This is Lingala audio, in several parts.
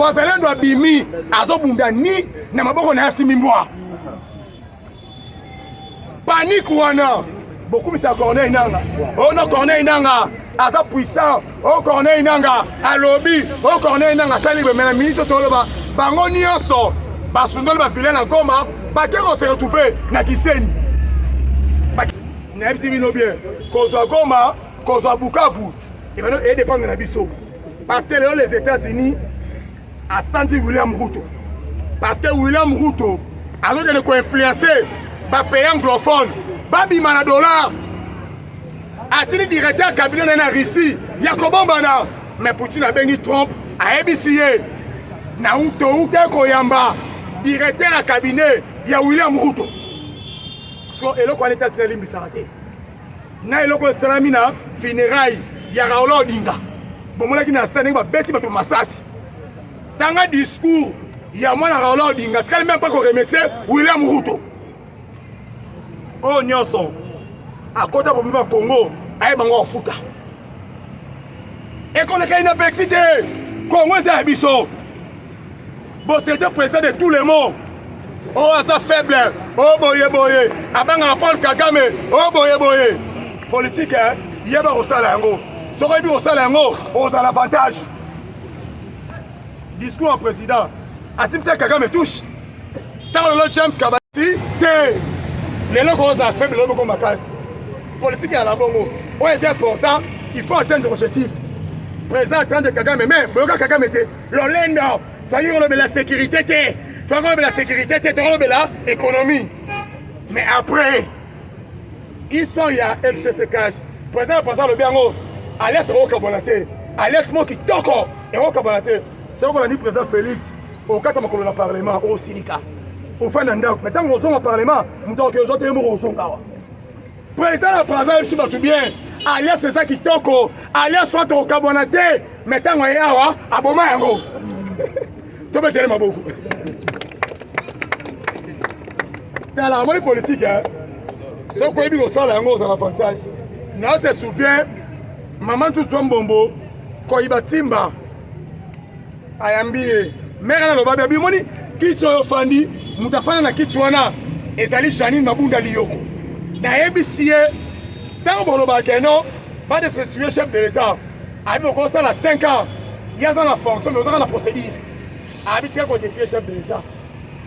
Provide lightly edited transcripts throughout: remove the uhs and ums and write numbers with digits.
Wazalendo abimi azobunda ni na maboko na ye asimbi mbwa. Panique wana bokumisa Corneille Nanga. Oh non, Corneille Nanga aza puissant. Oh Corneille Nanga alobi. Oh Corneille Nanga asali mais na minute toloba bango nyonso basundoli ba vilain na Goma bake ko se retrouver na Gisenyi. Nayebisi bino bien, kozwa Goma, kozwa Bukavu ebano e dépendre na biso parce que lelo les États-Unis asanzi William Ruto parce que William Ruto azokende koinfluence bapays anglophone babima na dollar atindi directeur cabinet na ye na Russie ya kobombana mais Poutine abengi Trump ayebisi ye na touta koyamba directeur ya cabinet ya William Ruto so eloko wana États-Unis alimbisaka te na eloko esalami na funérailles ya Raoul Odinga bomonaki na stade ndenge babeti bato masasi tanga discours ya mwana Raoul Odinga tikali meme pas koremercier William Ruto oyo nyonso akota kobima Congo ayeba ngo afuta ekoleka inapexi te Congo eza ya biso botraite président de tous les mots oyo aza faible oyo boye boye abangaka Paul Kagame oyo boye boye politike yeba kosala yango soki oyebi kosala yango ozala avantage discours ya président asimbisa Kagame touche ntango lelo James Kabati te lelo kozala faible lelo boko makasi politike ya la bongo oyo eza important il faut atteindre objectif président atteindre Kagame mais boyoka Kagame te lolendo toyaki kolobela sécurité te toyaki kolobela sécurité te toyaki kolobela économie mais après histoire ya FCC cash président ya président alobi yango alias ekokabwana te alias mo kitoko ekokabwana te soki olandi président Félix okata makolo na parlement osilika ofanda ndako mais ntango ozonga parlement moto akoki ozwa te ye moko ozonga awa président na président ayebisi bato bien alias eza kitoko alias wana tokokabwana te mais ntango aye awa aboma yango tobetele maboko tala amoni politike soki oyebi kosala yango ozala avantage na se souvient mama ntusu mbombo koyiba timba ayambi ye mere naloba bi abimoni kiti oyo ofandi moto afanda na kiti wana ezali Janine Mabunda Liyoko nayebisi ye ntango bolobaka keno badestitue chef de l'état abi okosala 5 ans ye aza na fonction mais ozaka na procédure abi tika kodefie chef de l'état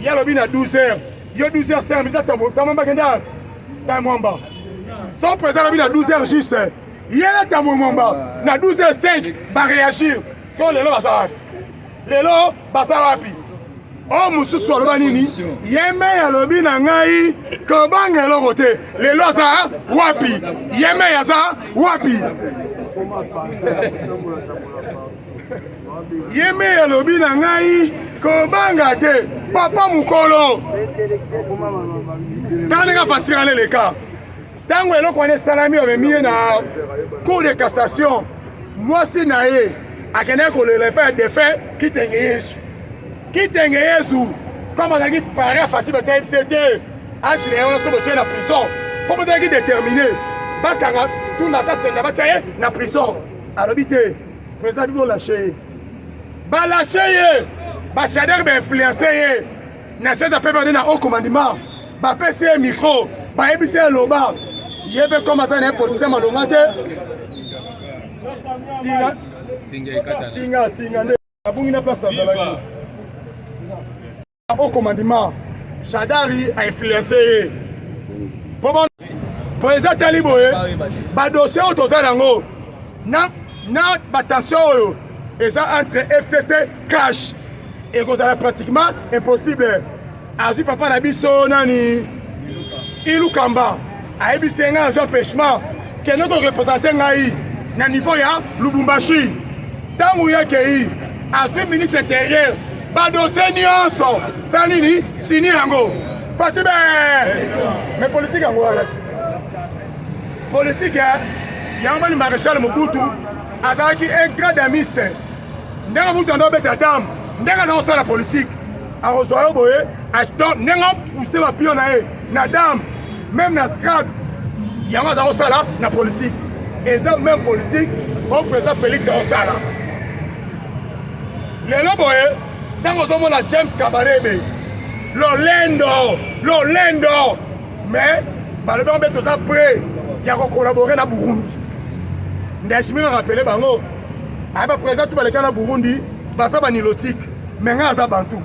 ye alobi na 12 heures yo 12 heures 5 minutes tamwamba kenda tamwamba so président alobi na 12 heures juste ye na tambwe mwamba na 12 heures 5 baréagir so lelo baza wapi lelo baza wapi oyo mosusu aloba nini ye mei alobi na ngai kobanga eloko te lelo aza wapi ye mei aza wapi ye mei alobi na ngai kobanga te papa mokolo tala ndenge afatirana eleka ntango eloko wana esalami bamemi ye na cour de cassation mwasi na ye akendaki kolela epai ya defunt Kitenge Yesu Kitenge Yesu comme azalaki pare afati bato ayebisi te age na ye wana so botie na prison mpo bozalaki déterminé bakanga tuna kasenda batya ye na prison alobi te président bibo lâche ye balâche ye bashadere bainfluence ye na chaise ya PPRD na haut commandement bapesi ye micro bayebisi ye loba ye mpe comme aza na ye politicien malonga te singa singa singa nde abungi na place azalaki haut commandement Shadari a influence ye po po eza tali boye badossier oyo toza nango na na batension oyo eza entre FCC cash ekozala pratiquement impossible azwi papa na biso nani Ilukamba ayebisi ye ngai azwi empêchement kende korepresente ngai na niveau ya Lubumbashi ntango ye akei azwi ministre intérieur badossier nyonso sa nini sini yango Fatshi be mais politique yango wana ti politique yango bani maréchal Mobutu azalaki un grand damiste ndenge Mobutu ando obeta dame ndenge aza kosala politique akozwa yo boye ndenge apousse bapio na ye na dame même na scrab yango aza kosala na politique eza même politique oyo président Félix akosala. Lelo boye ntango ozomona James Kabarebe lolendo lolendo, mais balobi yango mpe toza prêt ya kocollabore na Burundi. Ndashimi rappele bango aye ba président tu baleka na Burundi baza ba nilotique, mais ngai aza bantu.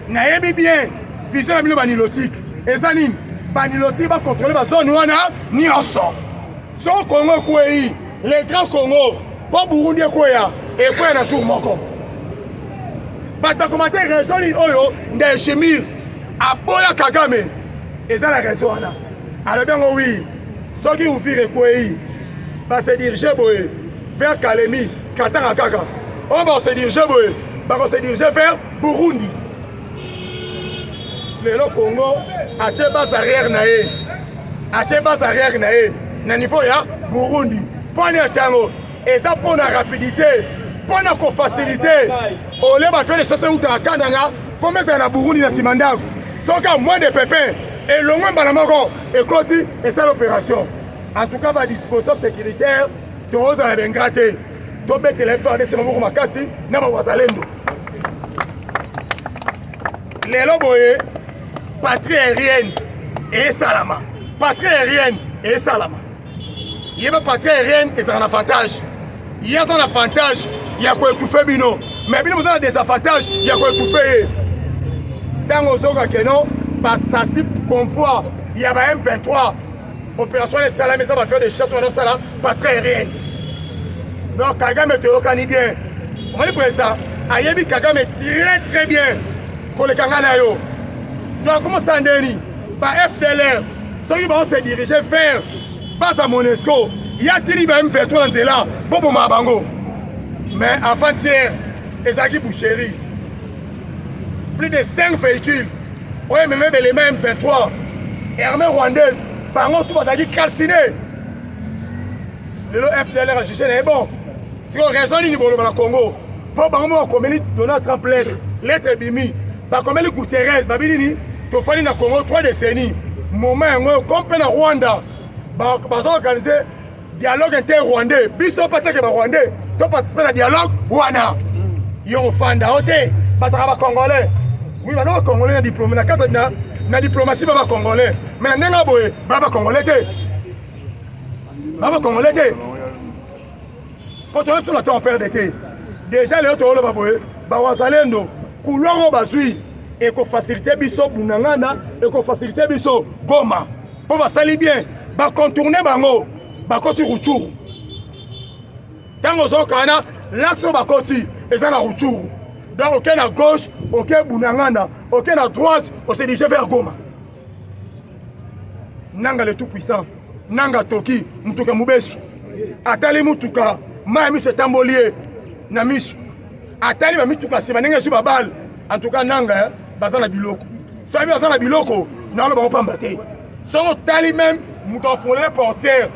Nayebi bien vision na bino ba nilotique eza nini? Ba nilotique ba contrôler ba zone wana nyonso. So Congo ekwei, le grand Congo mpo Burundi ekweya, ekweya na jour moko. Bato bakoma te raison nini oyo Ndayishimiye aboya Kagame, eza na raison wana. Alobi yango wi, soki Uvira ekwei base dirige boye vers Kalemi, Katanga kaka oyo bakose dirige boye, bakose dirige vers Burundi. Lelo Congo atie base arrière na ye, atie base arrière na ye na niveau ya Burundi. Mpo nini atie yango? Eza mpo na rapidité, mpo na kofacilite ole bato de chasse eutaka Kananga fo mezala na Burundi na nsima ndako, soki a moins de pepin elongwe mbala moko ekoti esala opération. En tout cas ba disposition sécuritaire tozala bengra te, tobetela FARDC maboko makasi na bawazalendo. Lelo boye patrie aérienne esalama, patrie aérienne esalama. Yeba patrie aérienne ezalaka na avantage, ye aza na avantage ya koétouffe bino, mais bino boza na désavantage ya koétouffe ye. Ntango ozoka keno basasi convoi ya ba M23, opération wana esalami, eza bafere de chasse wana osala patrie aérienne. Donc Kagame toyokani bien, omoni président ayebi Kagame très très bien koleka ngai na yo. Donc komosala ndeni ba FDLR soki bao se dirige vers base ya Monusco, ya tili ba M23 na nzela boboma bango. Mais avant-hier ezalaki boucherie, plus de 5 véhicules oyo ememe belema M23 armée rwandaise, bango tout bazalaki calciné. Lelo FDLR a juge na ye bon. Sikoyo raison nini boloba na Congo mpo bango moko bakomeli Donald Trump lettre, lettre ebimi, bakomeli Guterres, babi nini? Tofandi na Congo 3 décennies, moment yango comme mpe na Rwanda bazo organiser dialogue inter rwandais, biso mpe teke ba rwandais to participer na dialogue wana. Yo ofanda o te, bazalaka ba congolais, oui baza ba congolais na diplôme na cadre na diplomatie ba ba congolais, mais na ndenge boye ba ba congolais te, ba ba congolais te. Po toyo tuna to perdre te. Déjà lelo toyoloba boye bawazalendo couloir oyo bazwi ekofacilite biso Bunangana, ekofacilite biso Goma, mpo basali bien bacontourne bango, bakoti Rutshuru. Ntango ozokana l'axe oyo bakoti eza na Rutshuru, donc oke na gauche oke Bunangana, oke na droite ose dirige vers Goma. Nanga le tout puissant, Nanga toki mutuka mobesu, atali mutuka mai ya miso etamboli ye na miso, atali bamituka nsima ndenge ezwi babale. En tout cas Nanga baza na biloko, soki baza na biloko naolo bango pamba te. Soki otali meme moto afungolele portière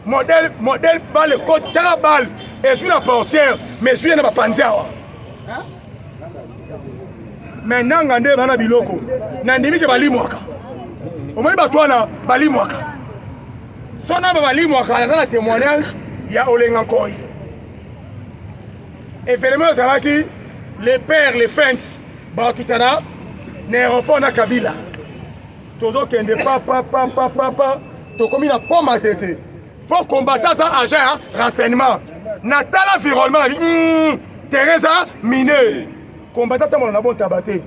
modèle modèle balle ekoti, tala balle ezwi na portière mais ezwi ye na bapanzi awa. Mais Nanga nde bana biloko, nandimi ke balimwaka. Omoni bato wana balimwaka, sona ba balimwaka. Naza na témoignage ya Olenga Nkoi, événement ezalaki le père le fent bakita na aéroport na Kabila, tozokende pa pa pa pa pa pa, tokomi na pont Matete mpo combattant aza agent ya renseignement. Natala environnement na bi terrain mine, combattant atambola na bontaba te,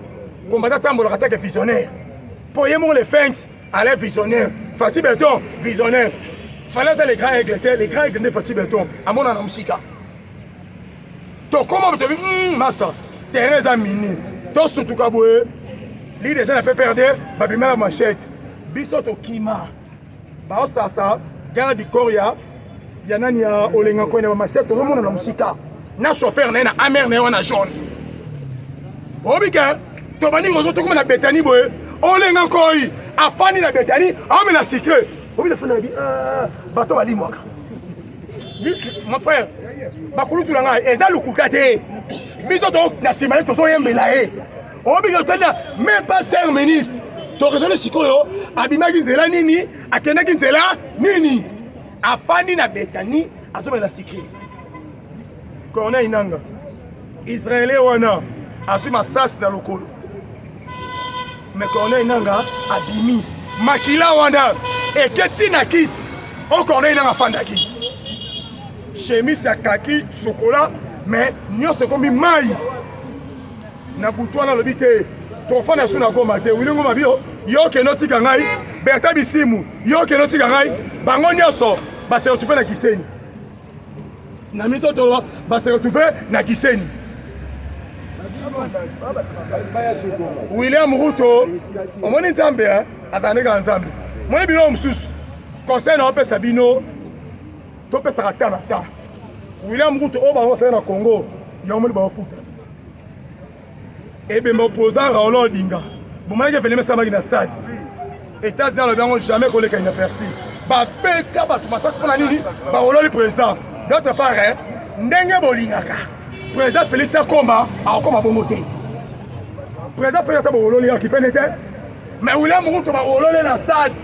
combattant atambolaka take visionnaire, mpo ye moko le fenx ale visionnaire, Fatshi Béton visionnaire, fallait aza le grand aigle te, le grand aigle nde Fatshi Béton amona na mosika. Tokoma tobi master terrain eza mine, tosutuka boye li déjà na PPRD babima na machette, biso tokima baosasa garde du corps ya nani ya Olenga Nkoi na bamachette, tozomona na mosika na chauffeur na ye na amer na ye wana jaune. Oyebi ke tobandi kozo tokoma na Betani boye, Olenga Nkoi afandi na Betani aomela sucre, obi na fanda na bi bato balimwaka. Mon frère bakulutu na ngai, eza lokuta te, biso to na nsima ye tozoyembela ye. Oyebi ke totali na même pas 5 minutes toraisonne sikoyo, abimaki nzela nini, akendaki nzela nini, afandi na Betani azomela sucre. Corneille Nanga Israélien wana azwi masasi na lokolo. Mais Corneille Nanga abimi. Makila wana eketi na kiti oyo Corneille Nanga afandaki. Chemise ya kaki chocolat mais nyonso ekomi mai. Na butu wana alobi te tofanda su na Goma te. Willy Ngoma bio yo okende otika ngai, Bertin Bisimu yo okende otika ngai, bango nyonso ba se retrouver na Gisenyi. Na minzoto ba se retrouver na Gisenyi. William Ruto omoni Nzambe eh? azala ndenge ya Nzambe. Moni biloko mosusu conseil na opesa bino topesaka ta na ta. William Ruto oyo bango basali na Congo yango moni baofuta ebemba opposant Raoul Odinga bomonaki evenema esalamaki na stade États-Unis alobi yango jamais koleka inaperçu babeta bato masasi mpo na nini baololi président d'autre part eh, ndenge bolingaka président Félix akoma akokoma bongo te président Félix ata boololi akipene te mais William Ruto baololi na stade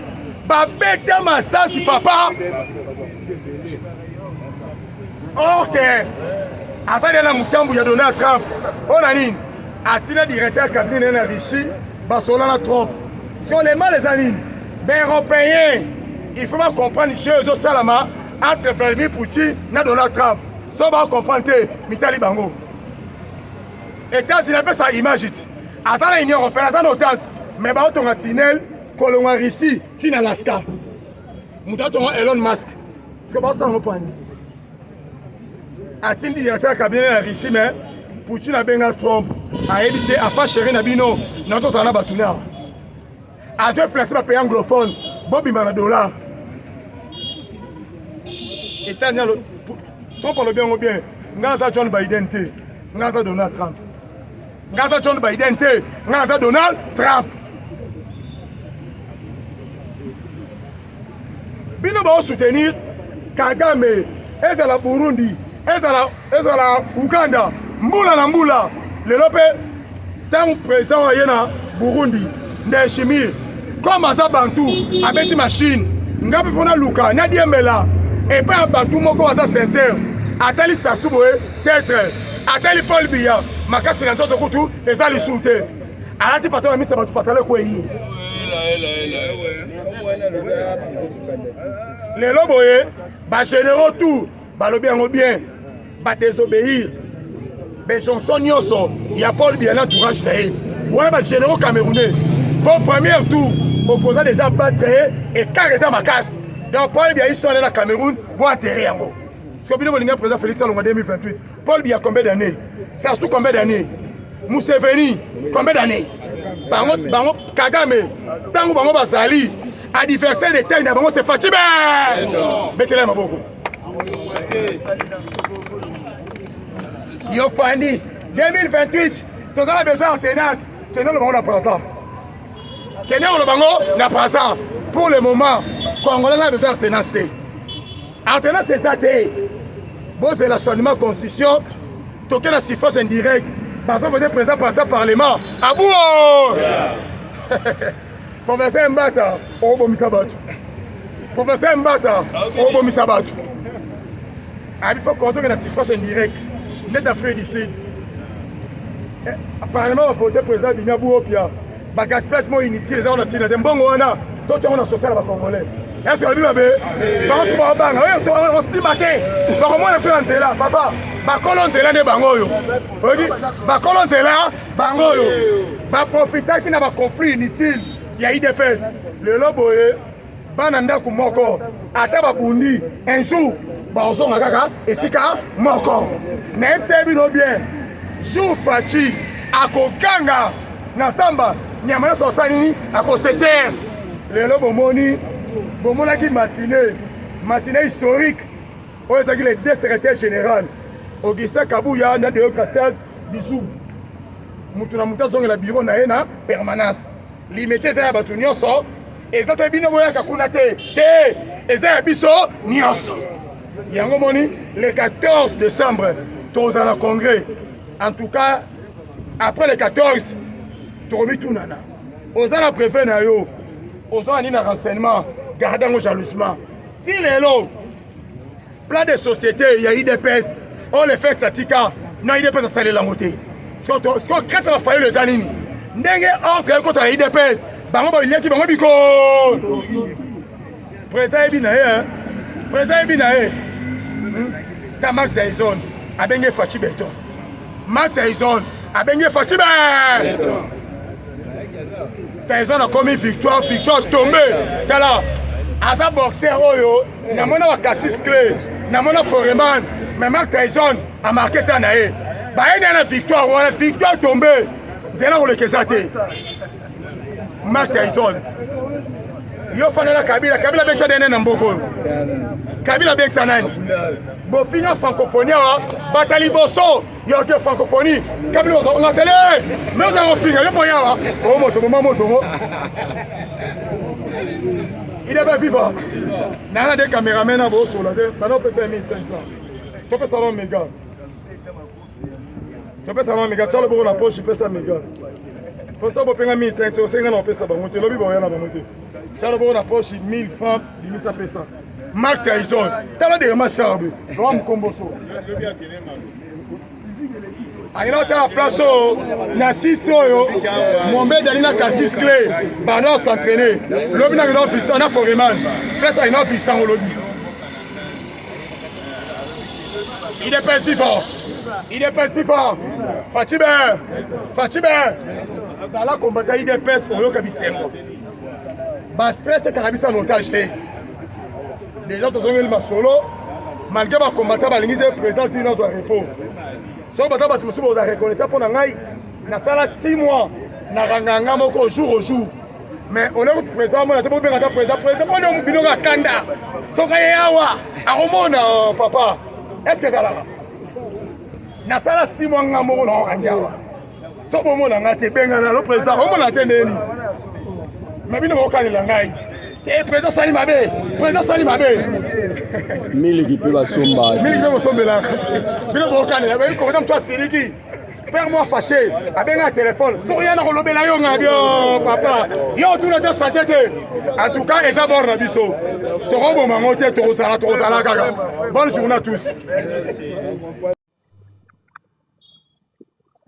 babeta masasi papa or que aza nde na motambu ya Donald Trump mpo na nini atina directeur ya cabinet naye na Russie basola na Trump so le mal eza nini baeuropéen il faut bacomprendre jeu ezosalama entre Vladimir Poutine na Donald Trump so bacomprendre te mitali bango États-Unis apesa image ti aza na Union européenne aza na OTAN mais baotonga tunnel kolongwa Russie ti na Alaska moto atonga Elon Musk siko basala yango pani atindi directeur ya cabinet ya Russie mais Poutine abenga Trump ayebisi ye afa chéri na bino na tozala na bato na azo influence ba pays anglophone bobima na dollar États-Unis Trump alobi yango bien nga aza John Biden te nga aza Donald Trump nga aza John Biden te nga aza Donald Trump bino bao soutenir Kagame ezala Burundi ezala ezala Uganda mbula na mbula lelo mpe ntango président aye na Burundi Ndayishimiye comme aza bantu abeti machine nga mpe fo naluka nadiembela epai ya bantu moko aza sincère atali Sassou boye tetre atali Paul Biya makasi na nzoto kutu eza lisusu te alati patalo na misa bato patalo ekweyi lelo boye bagénéraux tout balobi yango bien badésobéir bejonson nyonso ya paul biya na entourage na ye wana bagénéraux camerounais po première tour opposant déjà battre ye écart eza makasi donc paul biya histoire na cameroun boatere yango soki bino bolingi président félix alonga 2028 paul biya combien d'années sassou combien d'années Museveni combien d'années bango bango Kagame ntango bango bazali adversaire de taille na bango c'est Fatshi betela maboko yo fandi 2028 toza na besoin ya tenace kende oloba ngo na présent kende oloba ngo na présent pour le moment congolais na besoin ya tenace te alternance eza te bozela changement constitution toke na suffrage indirect baza vote président par parlement abuo professeur mbata obomisa bato professeur mbata obomisa bato abi fo kontoke na suffrage indirect neti afrique du sud eh, parlement bavote président bimi abuopia ba gaspillage moko inutile eza wana ntina te mbongo wana totiango na social ya bacongolais eske olobi mabe bango soki baobanga oyo osimba te bakomona mpe na nzela papa bakolo nzela nde bango oyo oyebi bakolo nzela bango oyo baprofitaki na baconflit inutile ya idps lelo boye bana ndako moko ata babundi un jour bakozonga kaka esika moko nayebisa bino bien jour faci akoganga na zamba nyama nyonso asala nini akosetere lelo bomoni bomonaki matine matine historique oyo ezalaki le deux secrétaire général augustin kabuya na deo gracias bizu moto na moto azongela biro na ye na permanence limete eza ya bato nyonso eza te bino boyaka kuna te te eza ya biso nyonso yango moni le 14 décembre tozala na congrès en tout cas après le 14 tokomitunana oza na préfet na yo oza na nini na renseignement garde yango jalousement ti lelo plan de société ya idps oyo le fex atika Na UDPS asalela yango te. Sikoyo crainte ya Fayulu eza nini? Ndenge ordre ekota na UDPS, bango baliaki bango biko. Président yebi na ye, président yebi na ye. Hmm? Ta Mark Tyson abenge Fatshi Beton. Mark Tyson abenge Fatshi Beton. Tyson akomi victoire, victoire tombé. Tala, aza boxer oyo namona ba Cassius Clay, namona Foreman, mais Mark Tyson a marqué temps na ye. Baye na victoire wana, victoire tombé. Nzela koleka eza te. Mark Tyson. Yo fanda na Kabila, Kabila abengisa dene na mboka oyo. Kabila abengisa nani? Bofinga francophonie awa, bata liboso yo te francophonie. Kabila ozonga tele. Mais oza kofinga yo poya awa. O moto moma moto ngo. Il est pas vivant. Nana des caméramans na bosola te. Bana opesa 1500. Topesa na mega. Topesa na mega, tala bongo na poche pesa mega. Posa bopenga 1500 osenga na opesa bango te, lobi boya na bango te. Tala bongo na poche 1000 francs bimisa pesa. Mark Tyson, tala de match kaka boye. Loa mukomboso. Akenda kotala place oyo na site oyo Mohamed Ali na Cassius Clay banda s'entraîner. Lobi na kenda office na Foreman. Place akenda office tango lobi. Il est pas si fort. Il est pas si fort. Fatshi Ben. Fatshi Ben. Zala combattant IDPS oyoka bisengo. Ba stress ekanga biso en otage te. Déjà tozongeli masolo malgré ba combattant balingi te président sino azwa repos. Soki baza bato mosusu boza reconnaissant mpo na ngai nasala 6 mois nakanga nga moko jour au jour mais oleko président amona te bobenga ata président président mpona bino kaka kanda soki aye awa akomona oh, papa est ce que ezalaka nasala 6 mois nga moko naokangi awa soki bomona ngai te bengana lo président omona te ndeni me bino bokokanela ngai te président asali mabe président asali mabe miliki mpe basomba miliki mpe bosombelaka bino bokokanela komona moto asiliki père moi fâché abenga téléphone soki ya na kolobela yo nga bio papa yo otuna te sante te en tout cas eza bord na biso tokoboma yango te tokozala tokozala kaka bonne journée à tous.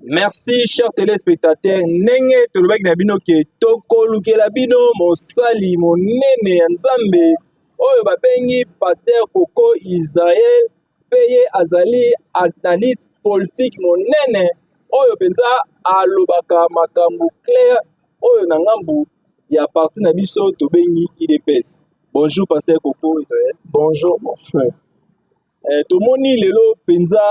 Merci chers téléspectateurs, ndenge tolobaki na bino ke tokolukela bino mosali monene ya Nzambe oyo babengi Pasteur Koko Israël mpe ye azali analyste politique monene oyo mpenza alobaka makambo clair oyo na ngambu ya parti na biso tobengi UDPS. Bonjour Pasteur Koko Israël. Bonjour mon frère. Eh, tomoni lelo mpenza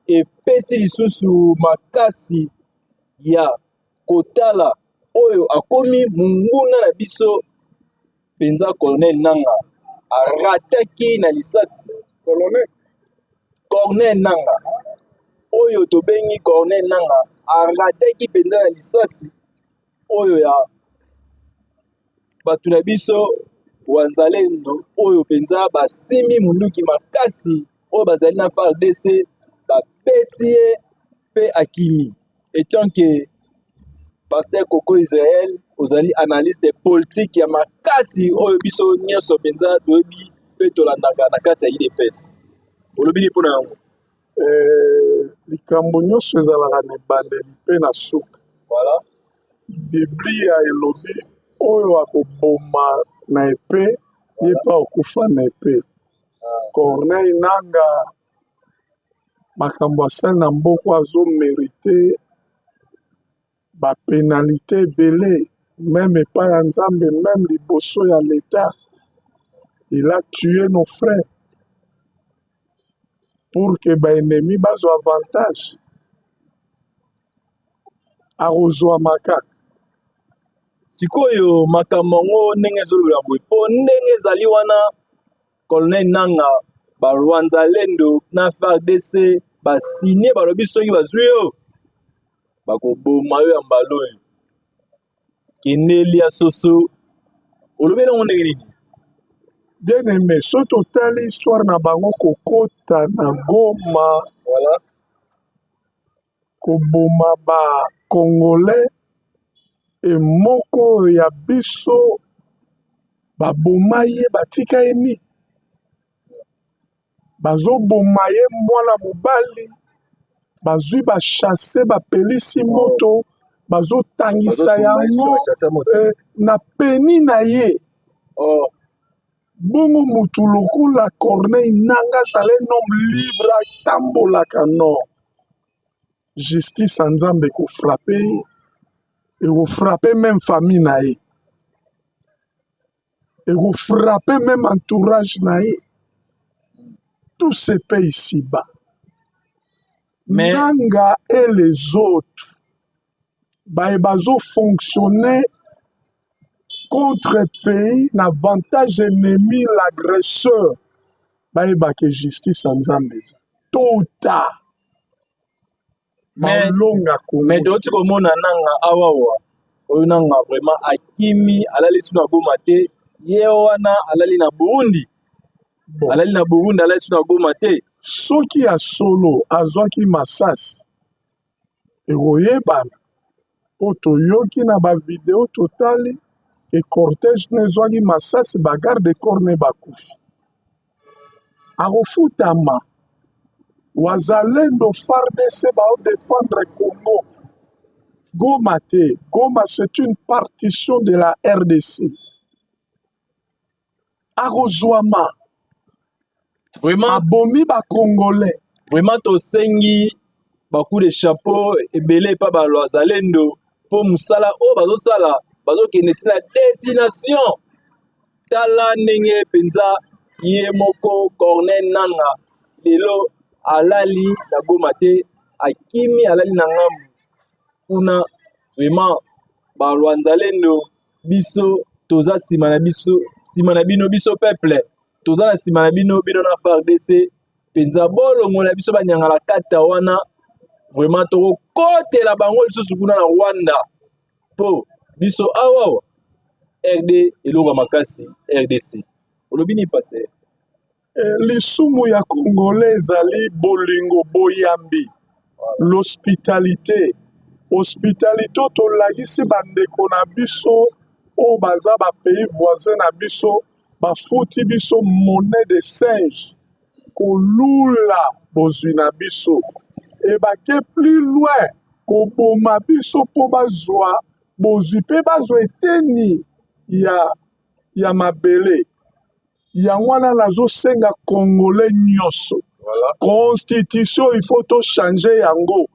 epesi lisusu makasi ya kotala oyo akomi monguna na biso mpenza Colonel Nanga arataki na lisasi Colonel Corneille Nanga oyo tobengi Corneille Nanga arataki mpenza na lisasi oyo ya bato na biso wazalendo oyo mpenza basimbi munduki makasi oyo bazali na FARDC babeti ye mpe akimi etant que Pasteur Koko Israël ozali analyste politique ya makasi oyo biso nyonso mpenza toyebi mpe tolandaka na kati ya UDPS. Olobi nini mpo na yango? Eh, likambo nyonso ezalaka na ebandeli mpe na suka. Voilà. Biblia elobi oyo akoboma na epe ye mpe akokufa na epe. Corneille Nanga makambo asali na mboka azo merite ba penalite ebele meme epai ya Nzambe meme liboso ya l'etat il a tue nos frères pour que ba ennemis bazwa avantage akozwama kaka. Sikoyo makambo yango ndenge ezoloba boye mpo ndenge ezali wana Colonel Nanga ba Rwanzalendo na FARDC ba signe balobi soki bazwi yo bakoboma yo ya mbala oyo. Kende lia soso. Olobi elongo ndenge nini? Bien aime, soki totali histoire na bango kokota na Goma, voilà, koboma ba congolais et moko oyo ya biso baboma ye batika ye nini? Bazoboma ye mwana mobali. Bazwi ba chasse, bapelisi moto, bazotangisa yango na peni na ye. Oh. Bongo mutu lokola Corneille Nanga azala un homme libre, atambolaka non. Justice ya Nzambe ekofrappe ye, ekofrappe meme famille na ye, ekofrappe meme entourage na ye. Tout se paie ici-bas. Nanga et les autres baye bazo fonctionner contre pays na avantage ennemi l'agresseur, bayeba ke justice ya Nzambe eza tôt ou tard balonga Congo. Mais toti komona Nanga awawa oyo Nanga vraiment akimi, alali su na Goma te, ye wana alali na Burundi. Bon. Alali na Burundi, alali su na Goma te. Soki ya solo azwaki masasi, ekoyebana po toyoki na ba video totali ke cortège ne ezwaki masasi, ba garde corps ne bakufi. Akofutama. Wazalendo, FARDC bao défendre Congo. Goma te. Goma, c'est une partition de la RDC. Akozwama. Vraiment, abomi ba Congolais. Vraiment tosengi ba coup de chapeau ebele epa ba Wazalendo po mosala oyo bazosala, bazokende ntina destination. Tala ndenge mpenza ye moko Corneille Nanga lelo alali na Goma te, akimi alali na ngambu kuna. Vraiment ba Wazalendo, biso toza nsima na biso, nsima na bino, biso peuple toza na nsima na bino, bino na FARDC mpenza bolongola biso banyangala kata wana. Vraiment tokokotela bango lisusu kuna na Rwanda, po biso awa RD eloko ya makasi RDC. Olobi nini, pasteur? Lisumu ya Congolais ezali bolingo, boyambi, l'hospitalité. Hospitalité oyo tolakisi bandeko na biso oyo baza ba pays voisin na biso, bafuti biso monnaie de singe, kolula bozwi na biso, e bake plus loin koboma biso mpo bazwa bozwi mpe bazwa eteni ya mabele. Yango wana nazosenga Congolais nyonso, constitution il faut tochanger yango.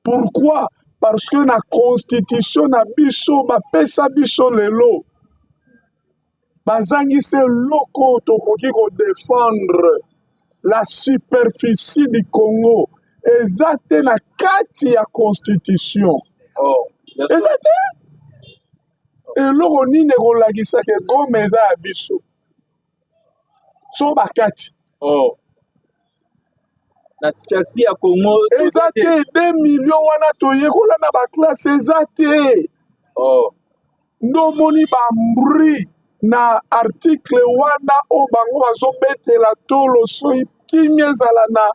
Pourquoi? Parce que na constitution na biso bapesa biso lelo, bazangisi eloko oyo tokoki kodéfendre. La superficie du Congo eza te na kati ya constitution. Oh, eza te. Eloko nini ekolakisa ke Goma eza ya biso? So bakati. Oh. Na situation ya Congo eza te. 2 millions wana toyekola na baklasse eza te. Oh. Nde omoni bambri na article wana oyo bango bazobetela tolo, soki kimia ezala na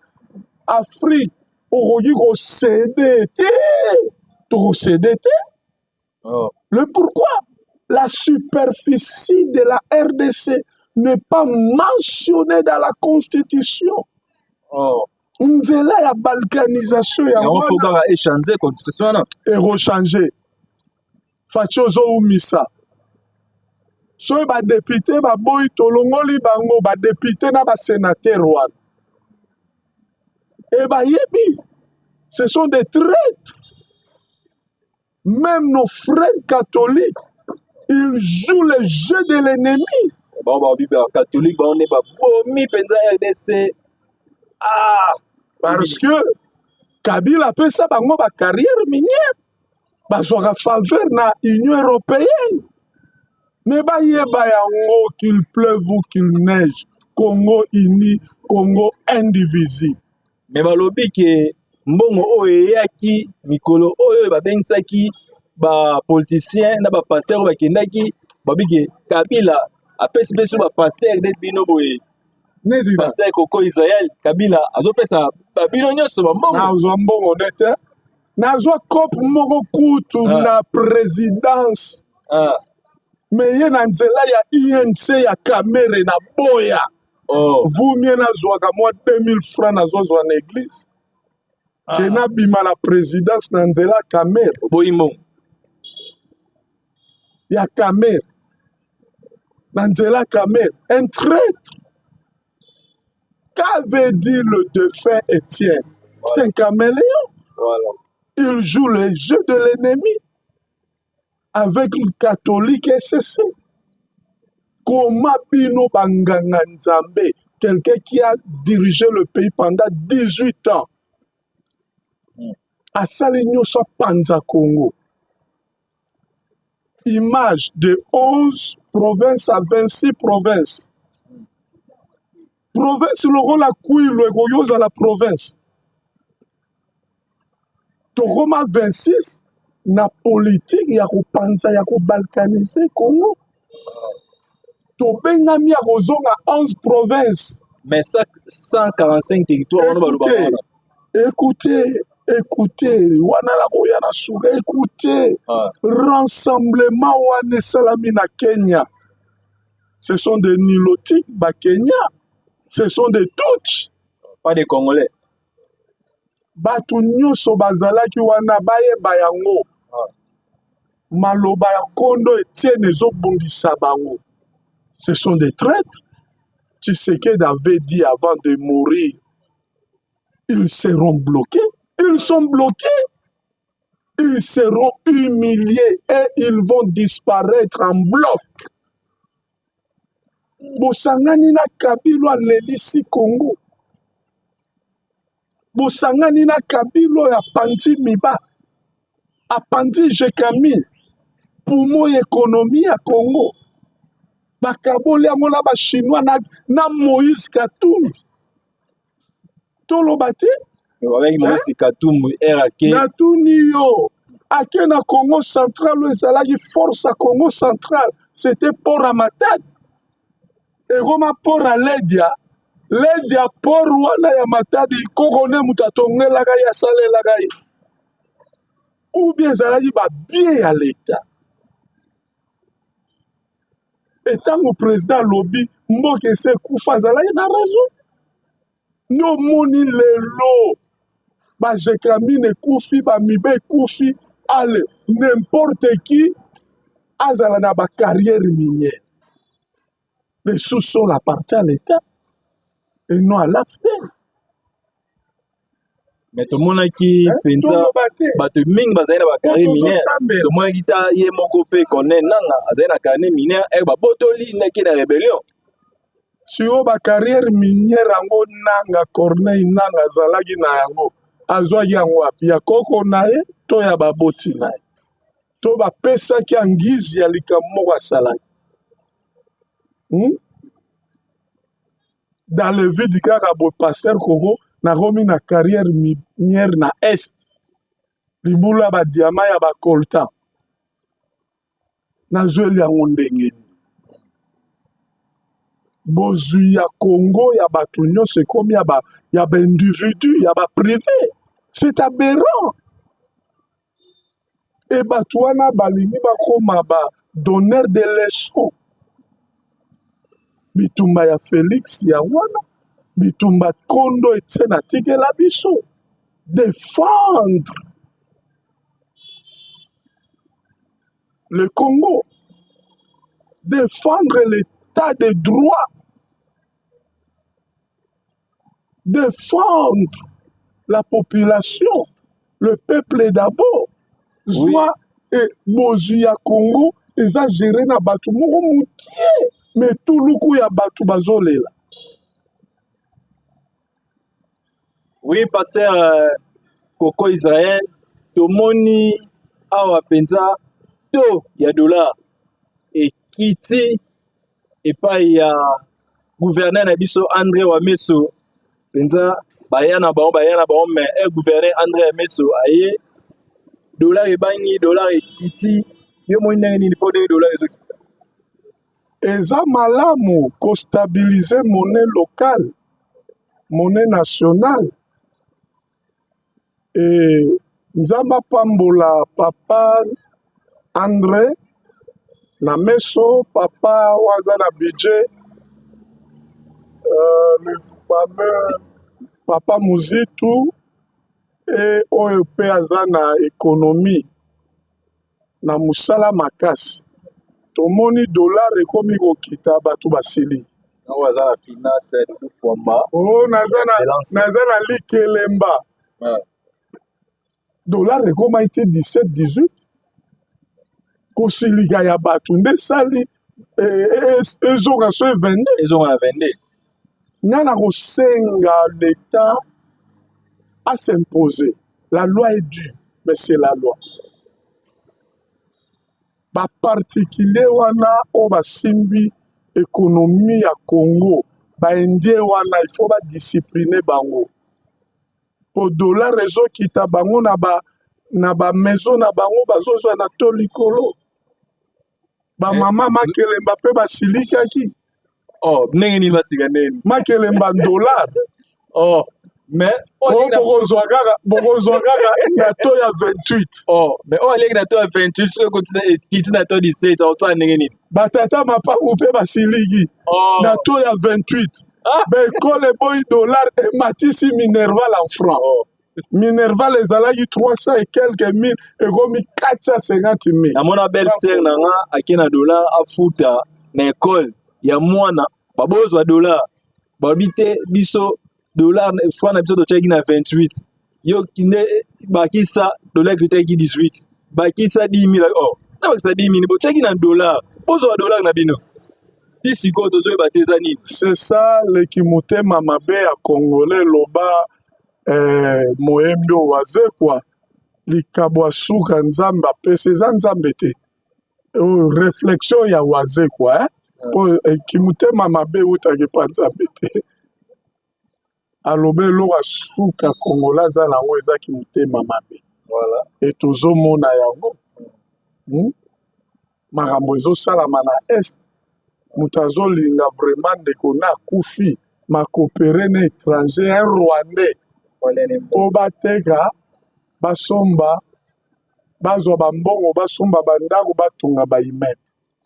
Afrique, okoki kocéder te, tokocéder te. Oh. Le pourquoi la superficie de la RDC n'est pas mentionnée dans la constitution. Oh. Nzela ya balkanisation ya yango faut kaka echanger constitution wana. Erochanger. Fatshi, ozoumisa. Soki badéputés baboyi, tolongoli bango, badéputés na basénateur wana. E bayebi, ce sont des traîtres. Même nos frères catholiques, ils jouent le jeu de l'ennemi. Bango babi bacatholique, bango nde babomi mpenza RDC. Ah! Parce que Kabila apesa bango bacarrière minière, bazwaka faveur na Union européenne. Mais bayeba yango, qu'il pleuve ou qu'il neige, Congo uni, Congo indivisible. Mais balobi ke mbongo oyo eyaki mikolo oyo babengisaki bapoliticien na bapasteur oyo bakendaki, babi ke Kabila apesi biso bapasteur nde bino boye. Neti pasteur Koko Israel, Kabila azopesa babino nyonso bambongo. Nazwa mbongo nde te, nazwa cope moko kutu na présidence. Ah. Me ye na nzela ya UNC ya Kamerhe na boya. Oh. Vumie nazwaka mwa 2000 francs, nazozwa na église. Ah. Ke nabima na présidence na nzela Kamerhe. Oboyi mbongo. Ya Kamerhe. Na nzela Kamerhe. Un traître. Qu'avait dit le défunt Étienne? C'est un caméléon. Voilà. Il joue le jeu de l'ennemi avec le catholique SSC. Comment bino banganga Nzambe, quelqu'un qui a dirigé le pays pendant 18 ans, asali nyonso apanza Congo. Image de 11 provinces à 26 provinces. Province lokola Kwilu ekoki kozala province. Tokoma 26 na politique ya kopanza ya kobalkanize Congo. Tobengami ya kozonga 11 provinces. Mais 145 territoires wana baloba wana. Écoutez, écoutez, wana na koya na suka, écoutez. Ah. Rassemblement wana esalami na Kenya. Ce sont des nilotiques ba Kenya. Ce sont des Tutsis. Pas des Congolais. Bato nyonso bazalaki wana bayeba yango. Ah. Maloba ya Kondo Etienne ezobundisa bango. Ce sont des traîtres. Tshisekedi avait dit avant de mourir, ils seront bloqués. Ils sont bloqués. Ils seront humiliés et ils vont disparaître en bloc. Bosangani na Kabila alelisi Congo. Bosangani na Kabila oyo apanzi miba, apanzi Gécamines, poumon économie ya Congo. Bakaboli yango na ba Chinois na, na Moïse Katumbi. Toloba te. Babengi Moïse Katumbi RAK. Natuni yo, ake na Congo central oyo ezalaki force ya Congo central, c'était port ya Matadi. Ekoma port ya Ledia. Ledia port wana ya Matadi, koko nde moto atongelaka ye, asalelaka ye. Ou bien ezalaki ba bien ya l'État. Etango président alobi mboka esi ekufa, azalaki na raison. Nde omoni lelo ba Gécamines ekufi, ba Miba ekufi, ale n'importe qui azala na ba carrière minière. Le sous-sol appartient à l'État et non à l'AFDL. Mais tomonaki mpenza bato mingi bazali na bacarrière minière. Tomonaki ta ye moko mpe Corneille Nanga azali na carrière minière, ere babotoli ndeke na rébellion. Sikoyo ba carrière minière yango Nanga Corneille Nanga azalaki na yango, azwaki yango wapi? Ya koko na ye to ya baboti na ye? To bapesaki angizi ya likambo moko asalaki? Dans le vide kaka boye, pasteur Koko, nakomi na carrière minière na Est, libulu ya ba diamant ya ba coltan. Nazweli yango ndenge nini? Bozwi ya Congo ya bato nyonso ekomi ya ba ya ba individu ya ba privé. C'est aberrant. E bato wana balingi bakoma ba donneur de leçon. Bitumba ya Félix ya wana, bitumba Kondo Etienne atikela biso. Défendre le Congo, défendre l'état de droit, défendre la population, le peuple d'abord. Zwa e bozwi ya Congo eza géré na bato moko mokie, mais tuluku ya bato bazolela. Oui, pasteur Koko Israël, tomoni awa mpenza taux ya dollar ekiti epai ya gouverneur na biso André Wameso. Mpenza baya na bango, baya na bango, mais un gouverneur André Wameso aye, dollar ebangi, dollar ekiti. Yo moni ndenge nini mpo ndenge dollar ezokita? Eza malamu kostabilize monnaie locale, monnaie nationale. E Nzambe apambola papa André na meso, papa oyo aza na budget, le fameux papa Muzitu. E oyo mpe aza na économie na mosala makasi. Tomoni dollar ekomi kokita, bato basili. Oyo aza na finance, Doudou Fwamba. Oh, naza na likelemba. Dollar ekomaki ti 17, 18. Kosilika ya bato nde esali ezonga so 22. Ezonga na 22. Nga na kosenga l'État à s'imposer. La loi est dure, mais c'est la loi. Baparticulier wana oyo basimbi économie ya Congo, baindien wana, il faut badiscipline bango, po dollar ezokita, bango na bamaison na bango bazozwa na to likolo. Bamama makelemba mpe basilikaki. Oh, ndenge nini basika? Ndenge? Makelemba dollar. Oh, mais oyo bokozwa kaka na to ya 28. Oh, mais oyo aleki na to ya 28, soki ekiti na to 17, akosala ndenge nini? Batata mapangu mpe basiliki. Oh. Na to ya 28. Ah. Baekole eboyi dollar, ematisi minerval en franc. Oh. Minerval ezalaki 300 et quelques mille, ekomi 450 mille. Namona belle sœur na nga ake na dollar afuta na ekole ya mwana, babozwa dollar, balobi te, biso dollar, franc na biso totiaki na 28, yo nde bakisa dollar ekitaki 18, bakisa 10 000. Oh, na bakisa 10 000, botiaki na dollar, bozwa dollar na bino. Ti sikoyo tozoyeba te eza nini. C'est ça leki, motema mabe ya Congolais. Loba moyembi oyo azekwa likabo ya suka Nzambe apesi eza Nzambe te. Oyo réflexion ya Wazekwa, eh? Po kimotema mabe eutaki mpa Nzambe te. Aloba eloko ya suka Congolais aza nango ezaki motema mabe. Voilà. E tozomona yango, Makambo ezosalama na Est, moto azolinga vraiment ndeko na akufi, macoopérer na étranger, un Rwandais, mpo bateka, basomba, bazwa bambongo, basomba bandako, batonga baimmeuble.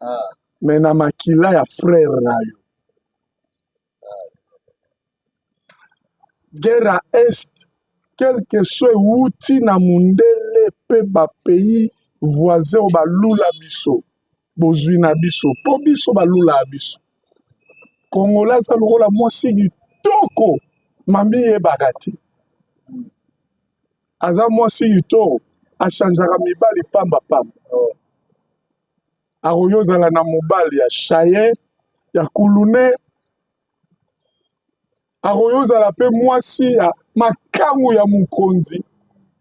Ah. Mais na makila ya frère na yo. Guerre ya Est, quelque soit ewuti na mundele mpe bapays voisin oyo balula biso bozwi na biso, mpo biso balula ya biso. Kongola aza lokola mwasi kitoko, mami yebaka te aza mwasi kitoko, achangeaka mibali pambapamba. Akoki ozala na mobali ya chaye, ya kulune, akoki ozala mpe mwasi ya makangu ya mokonzi,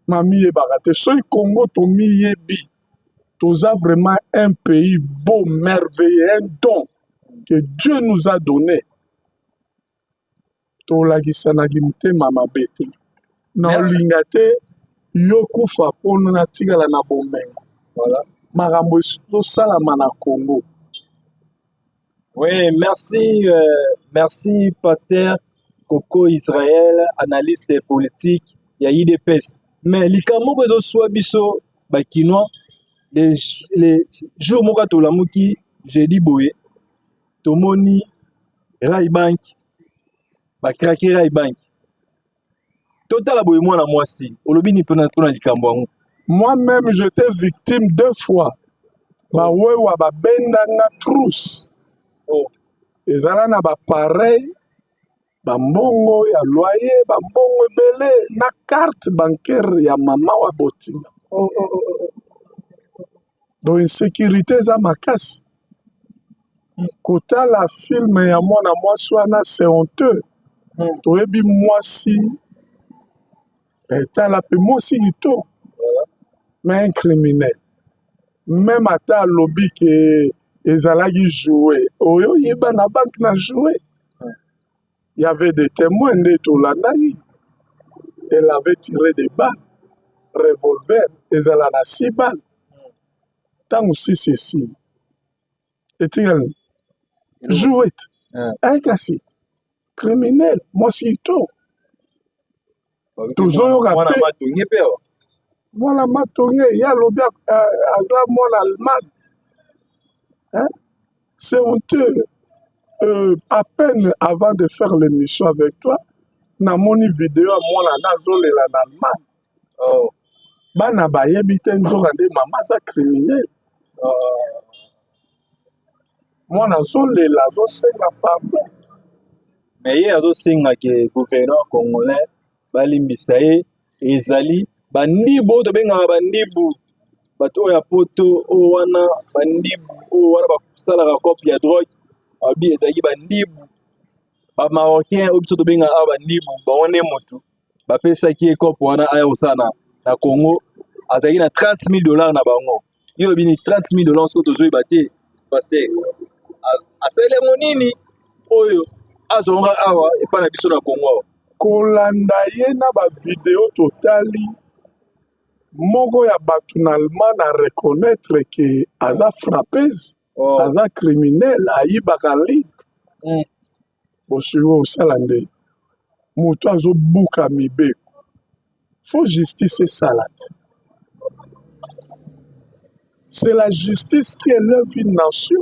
mami yebaka te. Soki Congo tomiyebi, toza vraiment un pays beau, merveilleux, un don que Dieu nous a donné. Tolakisanaki motema mabe te. Na olinga te yo kufa mpona natikala na bomengo. Voilà. Makambo ezosalama na Congo. Oui, merci, pasteur Coco Israël, analyste politique ya UDPS. Mais likambo moko ezoswa biso bakinois, les jours moko tolamuki jeudi boye, tomoni Ray Bank bacraquer Ray Bank. Totala boye mwana mwasi, olobi nini mpona likambo yango? Moi-même, j'étais victime deux fois. Bawewa babendanga trousse. Oh. Ezala na bapareil, bambongo ya loyer, bambongo ebele na carte bancaire ya mama wa botinga. Oh. Donc insécurité eza makasi. Kotala film ya mwana mwasi wana, c'est honteux. Toyebi mwasi, tala mpe mwasi kitoko, mais un criminel. Même ata alobi ke ezalaki joué, oyo oyeba na banque na joué, il y avait des témoins nde tolandaki. Elle avait tiré des balles, revolver ezala na six balles. Ntango six esili, etikali joué te. Ayekasi te, criminel, mwasi kitoko. Tozoyoka mwana pe matonge mpe awa. Mwana matonge, ye alobi aza mwana Allemagne, hein? C'est honteux. À peine avant de faire l'émission avec toi, namoni video ya mwana na azolela na Allemagne. Oh. Bana bayebi te nzoka nde mama aza criminel. Oh. Mwana azolela, azosenga pardon. Mais ye azosenga ke gouvernement congolais balimbisa ye. Ezali bandibu oyo tobengaka bandibu, bato oyo ya poto oyo wana, bandibu oyo wana basalaka cope ya drogue. Abi ezalaki bandibu ba Marocain oyo biso tobengaka awa bandibu, bango nde motu bapesaki ye cope wana aya kosala na Congo. Azalaki na 30 000 $ na bango. Yo olobi ni 30 000 $, soki tozoyeba te, pasteur, asali yango nini oyo azonga awa epai na biso na Congo awa? Kolanda ye na bavideo totali, moko ya bato na Allemagne a reconnaître ke aza frappeuse. Oh. Aza criminel, ayibaka ligne. Bosiko osala nde moto azobuka mibeko, faut justice esala te. C'est la justice qui élève une nation.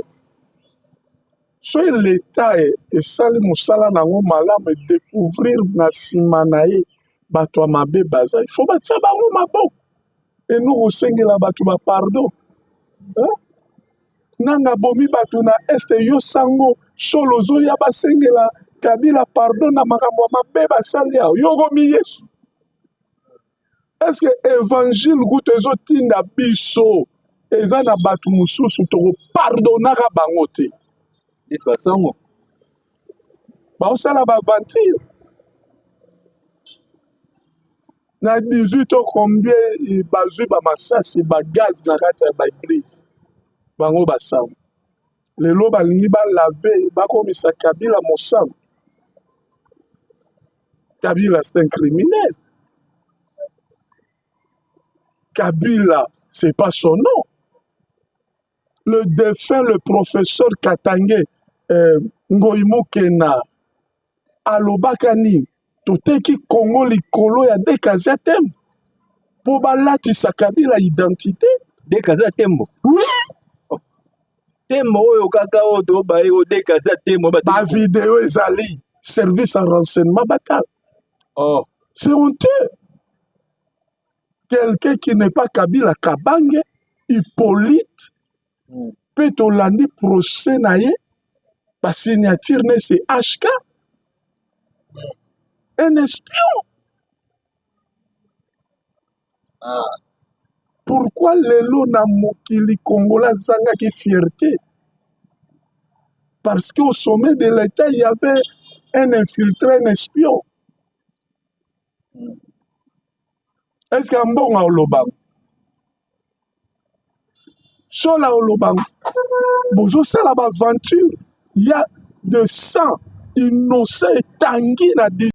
Soki l'État esali mosala nango malamu, edécouvrir na nsima na ye bato ya mabe baza, il faut batia bango maboko. Eno kosengela bato bapardon, nanga bomi bato na Est. Yo sango solo ozoya basengela Kabila pardon na makambo ya mabe basali awa. Yo okomi Yesu? Est-ce évangile kutu ezotinda biso? Eza na bato mosusu tokopardonaka bango te. Neti basango. Baosala baaventure na 18 o combien, bazwi bamasasi, bagaz na kati ya baeglise. Bango basango lelo balingi balave, bakomisa Kabila mosango. Kabila, c'est un criminel. Kabila, c'est pas son nom. Le défunt, le professeur Katange Ngoi Mokena alobaka nini? Toteki Congo likolo ya Dekazi Tembo mpo balatisa Kabila identité. Dekazi ya Tembo? Oui. Tembo oyo kaka oyo tobaye oyo, Dekazi ya Tembo. Bavideo ezali, service en renseignement batala. Oh. C'est honteux, quelqu'un qui n'est pas Kabila Kabange Hippolyte. Mpe tolandi procès na ye, basignature ne, c'est HK, un espion. Ah. Pourquoi lelo na mokili congolais azangaki fierté? Parce qu'au sommet de l'État, il y avait un infiltré, un espion. Est-ce que mbongo olobango sola olobango bozosala baaventure ya de sang innocent etangi na